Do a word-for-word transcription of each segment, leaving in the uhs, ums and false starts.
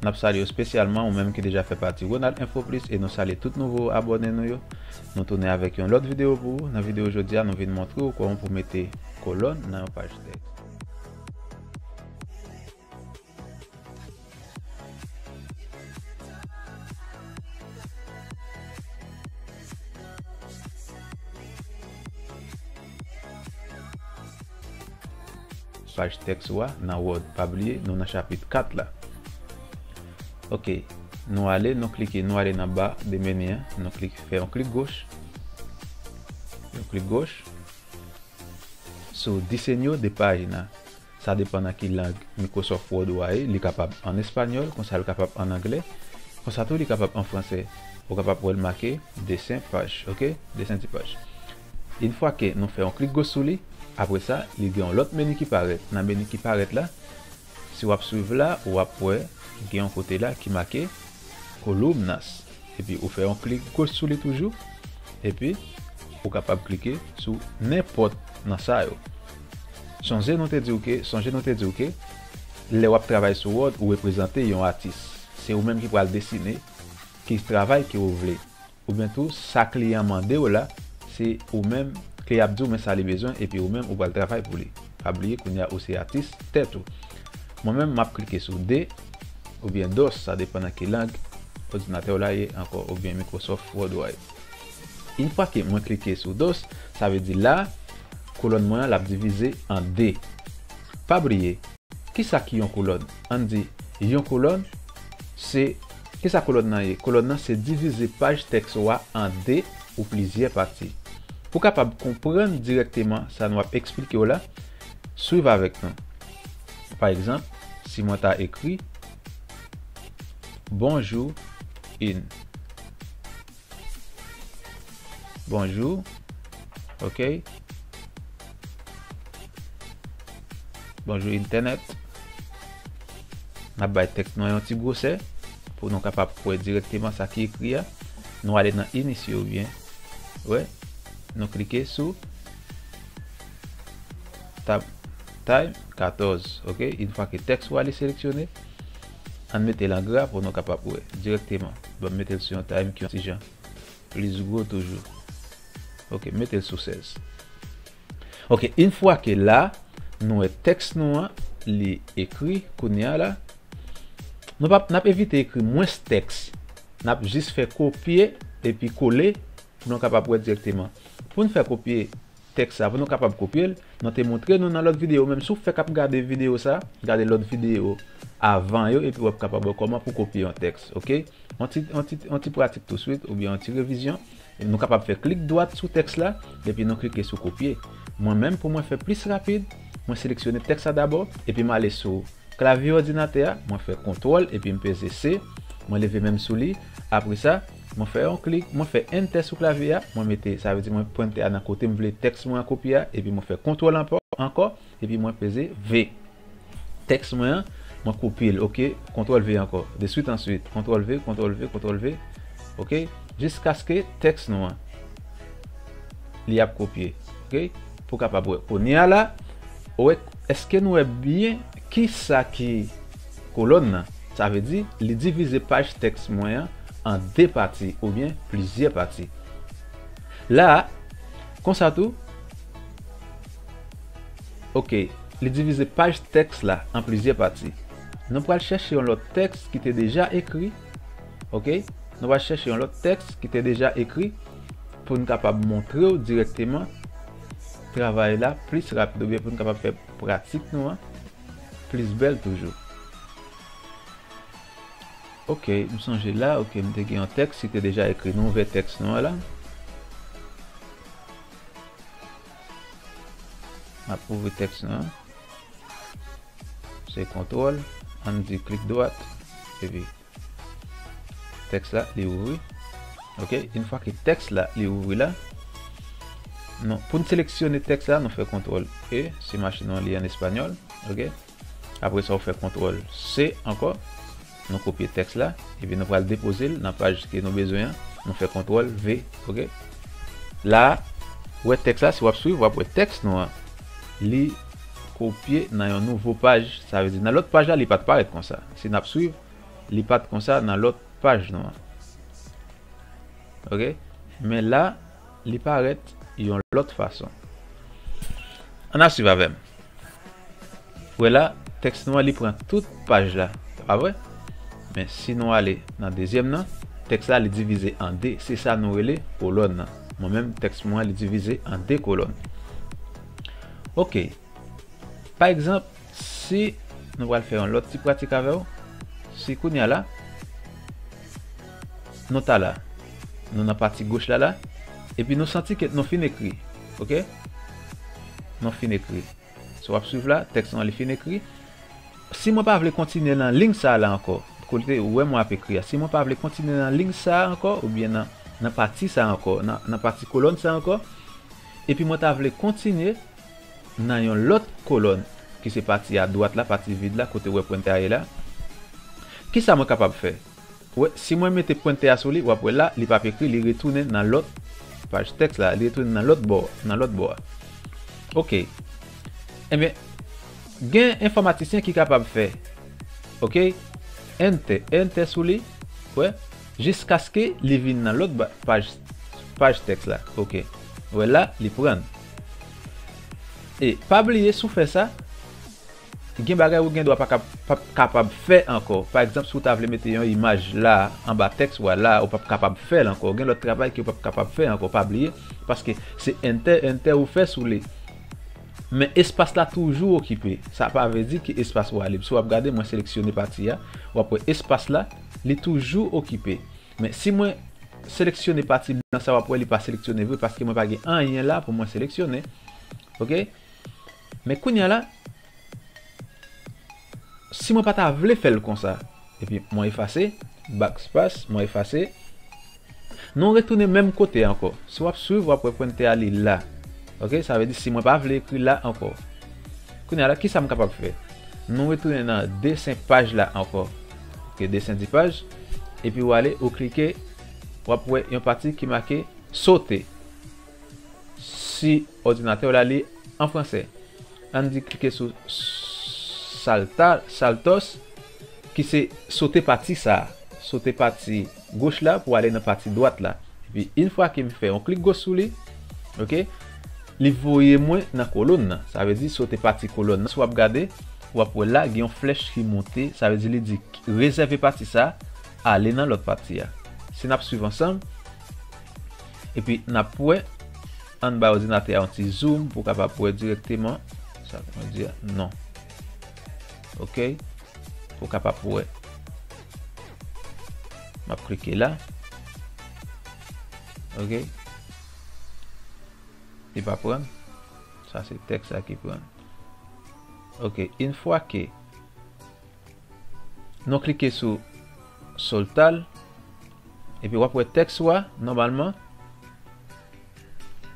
N ap salye w espesyalman, ou menm ki deja fè pati Ronald Info Plus, e nou salye tout nouvo abòne nou yo. Nou tounen avèk yon lòt videyo pou ou. Nan videyo jodi a, nou vin montre w kòman pou mete kolòn nan yon paj tèks. Paj tèks ou a nan Word. Pa bliye, nou nan chapit kat la. Ok, nou ale, nou klike, nou ale nan ba de meni an, nou klik, fè yon klik goch. Yon klik goch. Sou diseño de página. Sa depann nan ki lang Microsoft Word ou a ye. Li kapab an espanyòl, konsa li kapab an anglè, konsa tou li kapab an fransè. Ou kapab wè l make desen paj, ok? Desen ti paj. Yon fwa ke nou fè yon klik goch sou li, apre sa, li gen yon lòt meni ki parèt. Nan meni ki parèt la, si w ap swiv la, w ap wè gen yon kote la ki make columnas. Epi ou fè yon klik goch sou li toujou. Epi ou kapab klike sou nenpòt nan sa yo. Sonje nou te di w ke, sonje nou te di w ke lè w ap travay sou Word, ou reprezante yon atis. Se ou menm ki pral desine ki travay ke ou vle. Oubyen tou, sa kliyan mande w la, se ou menm, kliyan ap di w men sa li bezwen, epi ou menm ou pral travay pou li. Pa bliye, kounye a ou se atis tèt ou. Mwen menm, m ap klike sou de oubyen dos, sa depann nan ki lang òdinatè w la ye ankò, oubyen Microsoft Word ou a ye. Yon fwa ke mwen klike sou dos, sa vle di la, kolòn mwen an, l ap divize an de. Pa bliye, kisa ki yon kolòn? Ann di, yon kolòn, se, kisa kolòn nan ye? Kolòn nan se divize paj tèks ou a an de ou plizyè pati. Pou kapab konprann dirèkteman sa nou ap eksplike w la, swiv avèk nou. Pa egzanp, si mwen ta ekri, bonjou, in. Bonjou. Ok. Bonjou, entènèt. N ap bay tèks nou an yon ti gwosè pou nou kapab wè dirèkteman sa ki ekri a. Nou ale nan inisye oubyen, wè, nou klike sou tab, time katòz, ok? Yon fwa ke tèks ou a li seleksyone, ann mete l an gra pou nou kapab wè dirèkteman. Bon, m mete l sou yon time ki yon ti jan plis gwo toujou. Ok, mete l sou sèz. Ok, yon fwa ke la, nou wè tèks nou an, li ekri, kounye a la, nou p ap, n ap evite ekri mwens tèks. N ap jis fè kopye epi kole pou nou kapab wè dirèkteman. Pou n fè kopye tèks sa, pou nou kapab kopye l, nou te montre nou nan lòt videyo. Menm si w fèk ap gade videyo sa, gade lòt videyo avan yo, epi w ap kapab wè kòman pou kopye yon tèks, ok? Yon ti, yon ti, yon ti pratik touswit, oubyen yon ti revizyon. Nou kapab fè klik dwat sou tèks la, epi nou klike sou kopye. Mwen menm, pou mwen fè plis rapid, mwen seleksyone tèks la dabò, epi m ale sou klavye òdinatè a, mwen fè kontwòl, epi m peze C, mwen leve men m sou li. Apre sa, mwen fè yon klik, mwen fè enter sou klavye a, mwen mete, sa vle di mwen pwente a nan kote m vle tèks mwen an kopye a, epi mwen fè kontwòl ankò, ankò, epi mwen peze V. Tèks mwen an, mwen kopye l, ok? Kontwòl V ankò. De swit an swit. Kontwòl V, kontwòl V, kontwòl V. Ok? Jiskaske tèks nou an, li ap kopye. Ok? Pou kapab wè. Kounye a la, ou wè, èske nou wè byen kisa ki kolòn nan? Sa vle di, li divize paj tèks mwen an an de pati oubyen plizyè pati. La a, konsa tou, ok, li divize paj tèks la an plizyè pati. Nou pral chèche yon lòt tèks ki te deja ekri. Ok? Nou pral chèche yon lòt tèks ki te deja ekri pou n kapab montre w dirèkteman travay la plis rapid oubyen pou n kapab fè pratik nou an plis bèl toujou. Ok, m sonje la, ok, m te gen yon tèks ki te deja ekri. Nou ouvè tèks nou an la. M ap ouvri tèks nou an. Se kontwòl, ann di klik dwat, epi tèks la, li ouvri. Ok, yon fwa ke tèks la, li ouvri la, nou, pou n seleksyone tèks la, nou fè kontwòl E, si machin nou an li an espanyòl. Ok, apre sa, ou fè kontwòl C ankò. Nou kopye tèks la, epi nou pral depoze l nan paj ke nou bezwen an. Nou fè kontwòl V, ok? La, ou wè tèks la, si w ap swiv, w ap wè tèks nou an, li kopye nan yon nouvo paj. Sa vle di, nan lòt paj la, li pa t parèt konsa. Si n ap swiv, li pa t konsa nan lòt paj nou an. Ok? Men la, li parèt yon lòt fason. Ann a swiv avè m. Wè la, tèks nou an, li pran tout paj la, pa vre? Men si nou ale nan dezyèm nan, tèks la, li divize an de. Se sa nou rele kolòn nan. Mwen menm, tèks mwen an, li divize an de kolòn. Ok. Pa egzanp, si nou pral fè yon lòt ti pratik avè w, si kounye a la, nou ta la, nou nan pati goch la la, epi nou santi ke nou fin ekri, ok? Nou fin ekri. Si w ap swiv la, tèks lan li fin ekri. Si mwen pa vle kontinye nan liy sa a la ankò, kote ou wè mwen ap ekri a, si mwen pa vle kontinye nan liy sa a ankò, oubyen nan, nan pati sa a ankò, nan, nan pati kolòn sa a ankò, epi mwen ta vle kontinye nan yon lòt kolòn, ki se pati a dwat la, pati vid la, kote ou wè pwentè a ye la, kisa mwen kapab fè? Wè, si mwen mete pwentè a sou li, w ap wè la, li p ap ekri, li retounen nan lòt paj tèks la, li retounen nan lòt bò, nan lòt bò a. Ok. Ebyen, gen enfòmatisyen ki kapab fè, ok, enter, enter sou li, wè, jiskaske li vin nan lòt ba-, paj, paj tèks la, ok. Wè la, li pran. E pa bliye, si w fè sa, gen bagay ou gen dwa pa kap-, pa kapab fè ankò. Pa egzanp, si w ta vle mete yon imaj la, anba tèks ou a la, ou p ap kapab fè l ankò. Gen lòt travay ke w p ap kapab fè ankò, pa bliye, paske se enter, enter ou fè sou li. Men espas la toujou okipe. Sa pa vle di ke espas ou a lib. Si w ap gade, mwen seleksyone pati a, w ap wè espas la, li toujou okipe. Men si mwen seleksyone pati blan sa, w ap wè li pa seleksyone vre, paske mwen pa gen anyen la pou mwen seleksyone. Ok? Men kounye a la, si mwen pa ta vle fè l konsa, epi mwen efase, backspace, mwen efase, nou retounen menm kote ankò. Si w ap swiv, w ap wè pwentè a li la. Ok, sa vle di si mwen pa vle ekri la ankò. Kounye a la, kisa m kapab fè? Nou retounen nan desen paj la ankò. Ok, desen di paj. Epi w ale, ou klike, w ap wè yon pati ki make sote. Si òdinatè w la li an fransè, ann di klike sou salta, saltos, ki se sote pati sa a, sote pati goch la pou ale nan pati dwat la. Epi, yon fwa ke m fè yon klik goch sou li, ok, li voye mwen nan kolòn nan. Sa vle di sote pati kolòn nan. Si w ap gade, w ap wè la, gen yon flèch ki monte. Sa vle di li di rezève pati sa a, ale nan lòt pati a. Si n ap swiv ansanm, epi n ap wè, ann bay òdinatè a yon ti zoom pou w kapab wè dirèkteman. Sa mwen di a, non. Ok? Pou w kapab wè. M ap klike la. Ok? Li pa pran. Sa se tèks la ki pran. Ok, yon fwa ke nou klike sou soltal, epi w ap wè tèks ou a, nòmalman,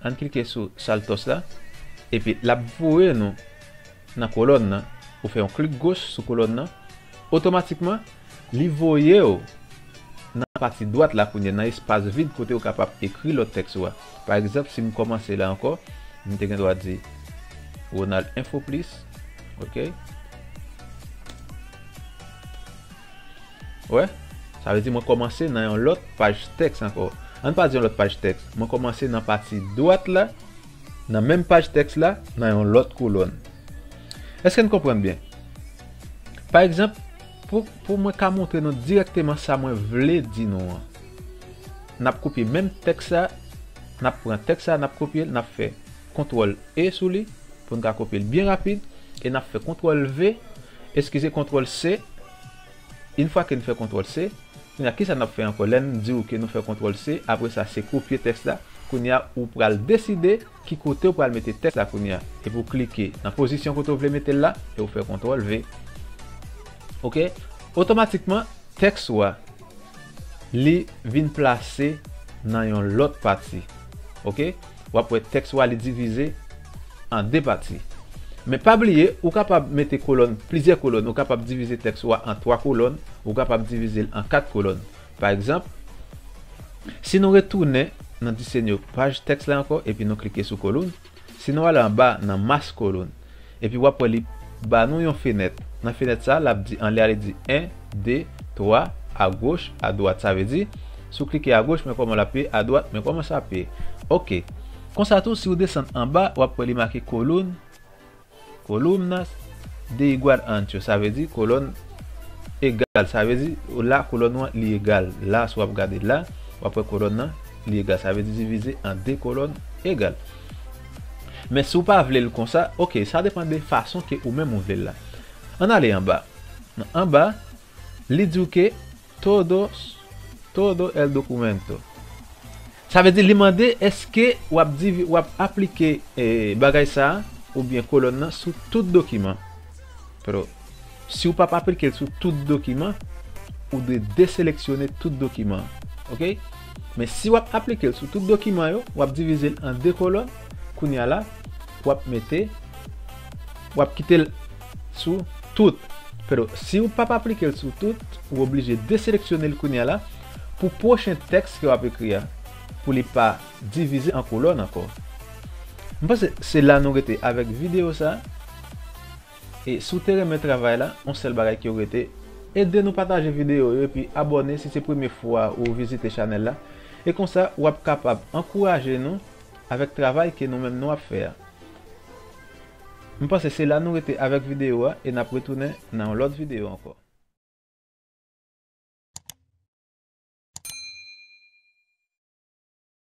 ann klike sou saltos la, epi l ap voye nou nan kolòn nan, ou fè yon klik goch sou kolòn nan, otomatikman, li voye w nan pati dwat la kounye a, nan espas vid kote ou kapab ekri lòt tèks ou a. Pa egzanp, si m kòmanse la ankò, m te gen dwa di Ronald Info Plus, ok? Wè, sa vle di mwen kòmanse nan yon lòt paj tèks ankò. Ann pa di yon lòt paj tèks, mwen kòmanse nan pati dwat la, nan menm paj tèks la, nan yon lòt kolòn. Èske n konprann byen? Pa egzanp, pou, pou mwen ka montre nou dirèkteman sa mwen vle di nou an, n ap kopye menm tèks sa, n ap pran tèks sa, n ap kopye l, n ap fè kontwòl E sou li, pou n ka kopye l byen rapid, e n ap fè kontwòl V, eskize, kontwòl C. Yon fwa ke n fè kontwòl C, kounye a, kisa n ap fè ankò? Lè n di w ke nou fè kontwòl C, apre sa, se kopye tèks la. Kounye a, ou pral deside ki kote ou pral mete tèks la kounye a. Epi w klike nan pozisyon kote w vle mete l la, e w fè kontwòl V. Ok? Otomatikman, tèks ou a, li vin plase nan yon lòt pati. Ok? W ap wè tèks ou a, li divize an de pati. Men pa bliye, ou kapab mete kolòn, plizyè kolòn. Ou kapab divize tèks ou a an twa kolòn, ou kapab divize l an kat kolòn. Pa egzanp, si nou retounen nan diseyo paj tèks la ankò, epi nou klike sou kolòn, si nou ale anba nan mas kolòn, epi w ap wè li ba nou yon fenèt. Nan fenèt sa a, l ap di, anlè a, li di en, de, twa, agoch, adwat. Sa vle di, si w klike agoch, men kòman l ap ye, adwat, men kòman sa ap ye. Ok. Konsa tou, si w desann anba, w ap wè li make kolòn, columnas de igual ancho. Sa vle di kolòn egal. Sa vle di la kolòn nan li egal. La, si w ap gade la, w ap wè kolòn nan li egal. Sa vle di divize an de kolòn egal. Men si w pa vle l konsa, ok, sa depann de fason ke ou menm ou vle l la. Ann ale anba. Nan anba, li di w ke todo, todo el documento. Sa vle di li mande èske w ap divi, w ap aplike eh, bagay sa a oubyen kolòn nan sou tout dokiman. Pero, si w p ap aplike l sou tout dokiman, ou dwe deseleksyone tout dokiman. Ok? Men si w ap aplike l sou tout dokiman yo, w ap divize l an de kolòn, kounye a la, w ap mete, w ap kite l sou tout. Pero, si w p ap aplike l sou tout, ou oblije deseleksyone l kounye a la pou pwochen tèks ke w ap ekri a, pou li pa divize an kolòn ankò. M panse se la nou rete avèk videyo sa. E si w te renmen travay la, yon sèl bagay ki rete, ede nou pataje videyo yo epi abòne si se premye fwa ou vizite chanèl la. E konsa, w ap kapab ankouraje nou avèk travay ke nou menm nou ap fè a. M panse se la nou rete avèk videyo a e n ap retounen nan yon lòt videyo ankò.